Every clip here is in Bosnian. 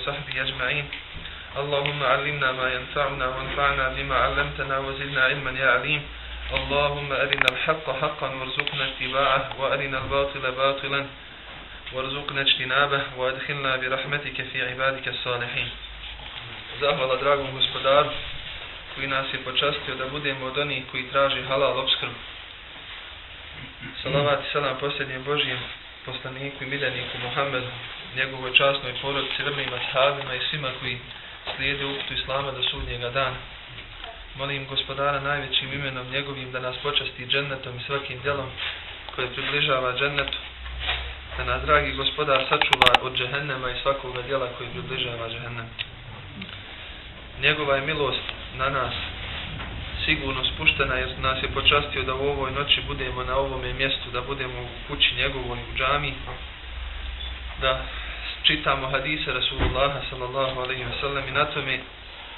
وصحبه أجمعين. اللهم علمنا ما ينفعنا وانفعنا بما علمتنا وزدنا علما يا عليم. اللهم أرنا الحق حقا وارزقنا اتباعه وأرنا الباطل باطلا وارزقنا اجتنابه وادخلنا برحمتك في عبادك الصالحين. Zahvala dragom gospodaru koji nas je počastio da budemo od onih koji traži halal opskrbu. Salavat i salam posljednjem Božijem poslaniku i miljeniku Muhammedu, njegovoj časnoj porodici, vrlim ashabima i svima koji slijede uputu Islama do sudnjega dana. Molim gospodara najvećim imenom njegovim da nas počasti džennetom i svakim djelom koje približava džennetu, da nas dragi gospodar sačuva od džehennema i svakoga djela koji približava džehennem. Njegova je milost na nas sigurno spuštena jer nas je počastio da u ovoj noći budemo na ovome mjestu, da budemo u kući njegovoj u džami, da čitamo hadise Rasulullaha sallallahu alaihi wa sallam i na tome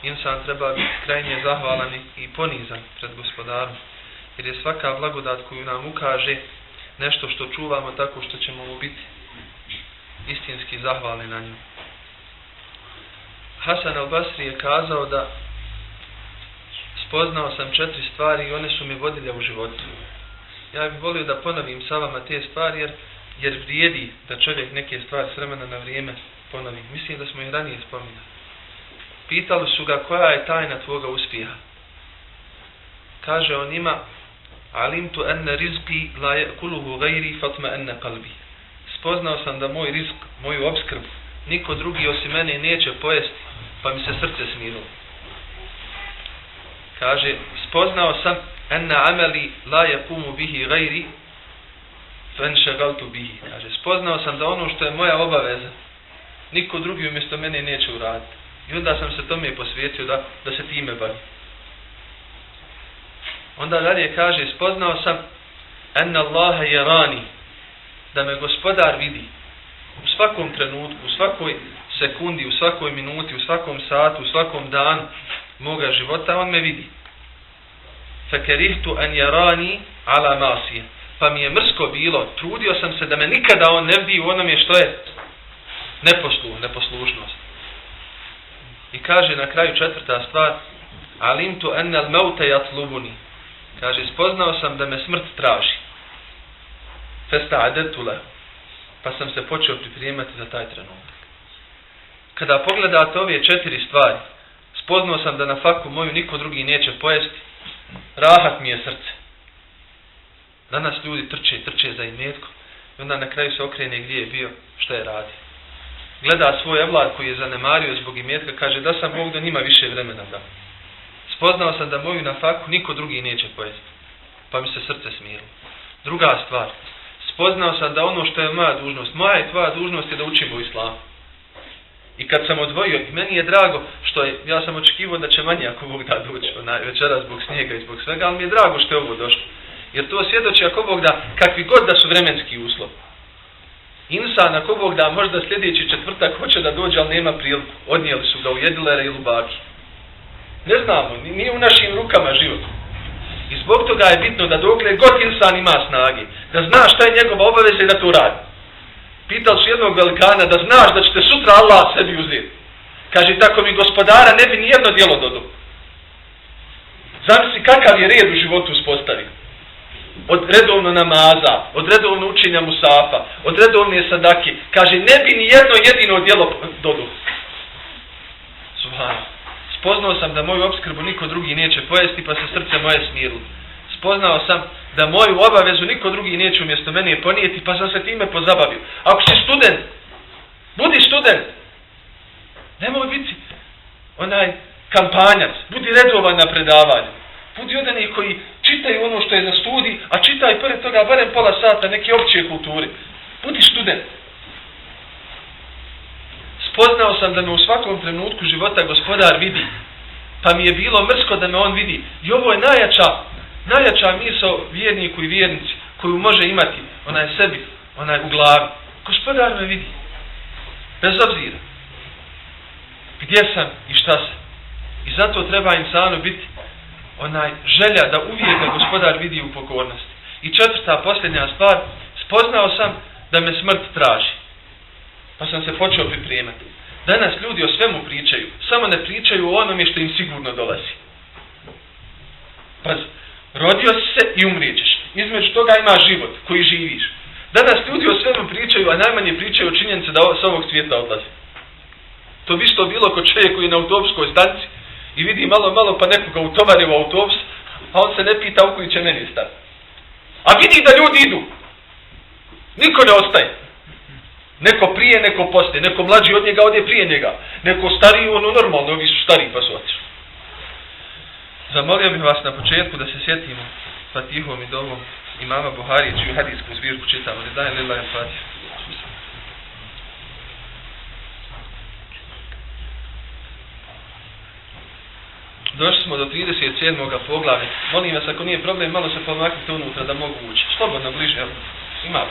insan treba biti krajnje zahvalan i ponizan pred gospodarom, jer je svaka blagodat koju nam ukaže nešto što čuvamo tako što ćemo mu biti istinski zahvalni na nju. Hasan al-Basri je kazao da spoznao sam 4 stvari i one su mi vodilje u životu. Ja bih volio da ponovim sa vama te stvari jer vrijedi da čovjek neke stvari s vremena na vrijeme ponovi. Mislim da smo ih ranije spominjali. Pitali su ga koja je tajna tvoga uspjeha. Kaže on ima: alimtu enne rizqi la ya'kuluhu ghairi fatma enne qalbi. Spoznao sam da moj rizq, moju opskrbu, niko drugi osim mene neće pojesti, pa mi se srce smirilo. Kaže, spoznao sam enne ameli la yaqumu bihi ghairi fanšagaltu bihi. Kaže, spoznao sam da ono što je moja obaveza, niko drugi umjesto mene neće uraditi. I onda sam se tome posvetio da se time bavim. Onda dalje kaže, spoznao sam enne Allaha yarani, da me gospodar vidi u svakom trenutku, u svakoj sekundi, u svakoj minuti, u svakom satu, u svakom danu moga života, on me vidi. Fakerihtu an yarani ala masije. Pa mi je mrsko bilo, trudio sam se da me nikada on ne vidi u onome što je neposlušnost. I kaže na kraju 4. stvar, alimtu anna al-mauta yatlubuni. Kaže, spoznao sam da me smrt traži. Fasta'adatu lahu. Pa sam se počeo pripremati za taj trenutak. Kada pogledate ove 4 stvari, spoznao sam da na faku moju niko drugi neće pojesti, rahat mi je srce. Danas ljudi trče za imetkom i onda na kraju se okrene gdje je bio, što je radio. Gleda svoj evlad koji je zanemario zbog imetka, kaže da sam Bog da njima više vremena da. Spoznao sam da moju na faku niko drugi neće pojesti, pa mi se srce smirilo. Druga stvar, spoznao sam da ono što je moja dužnost, moja i tvoja dužnost je da učimo u islamu. I kad sam odvojio, meni je drago što je, ja sam očekivao da će manje ako Bog da doći večera zbog snijega i zbog svega, ali mi je drago što je ovo došlo. Jer to svjedoči ako Bog da, kakvi god da su vremenski uslovi. Insan ako Bog da možda sljedeći četvrtak hoće da dođe, ali nema priliku. Odnijeli su ga u jedilere i lubaki. Ne znamo, nije u našim rukama život. I zbog toga je bitno da dokle god insan ima snage, da zna šta je njegova obaveza i da to radi. Pitali su jednog velikana da znaš da ćete sutra Allah sebi uzeti. Kaže, tako mi gospodara ne bi nijedno djelo dodao. Zamisli kakav je red u životu uspostavio. Od redovno namaza, od redovno učenja musafa, od redovne sadake. Kaže, ne bi nijedno jedino djelo dodao. Subhano. Spoznao sam da moju opskrbu niko drugi neće pojesti, pa se srce moje smirilo. Spoznao sam da moju obavezu niko drugi neće umjesto mene ponijeti, pa sam se time pozabavio. Ako si student, budi student. Nemoj biti onaj kampanjac, budi redovan na predavanju. Budi od onih koji čitaju ono što je za studij, a čitaj pored toga barem pola sata neke opće kulture. Budi student. Spoznao sam da me u svakom trenutku života gospodar vidi, pa mi je bilo mrsko da me on vidi. I ovo je najjača misao vjerniku i vjernici koju može imati onaj sebi, onaj u glavi. Gospodar me vidi. Bez obzira gdje sam i šta sam. I zato treba insanu biti onaj želja da uvijek da gospodar vidi u pokornosti. I 4. posljednja stvar, spoznao sam da me smrt traži. Pa sam se počeo pripremati. Danas ljudi o svemu pričaju, samo ne pričaju o onome što im sigurno dolazi. Paz, rodio si se i umrijećeš. Između toga ima život koji živiš. Danas ljudi o svemu pričaju, a najmanje pričaju o činjenici da s ovog svijeta odlazi. To bi što bilo kod čovjek koji je na autobuskoj stanci i vidi malo pa nekoga utovari u autobus, a on se ne pita u koji će meni stati. A vidi da ljudi idu. Niko ne ostaje. Neko prije, neko poslije. Neko mlađi od njega ode prije njega. Neko stariji, ono normalno, ovi su stariji pa su otišli. Zamolio bih vas na početku da se sjetimo Fatihom i dovom imama Buharije, čiju hadijsku zbirku čitamo. Ne daj lillahi Fatih. Došli smo do 37. poglavlja. Molim vas, ako nije problem, malo se pomaknite unutra da mogu ući. Slobodno bliže, ima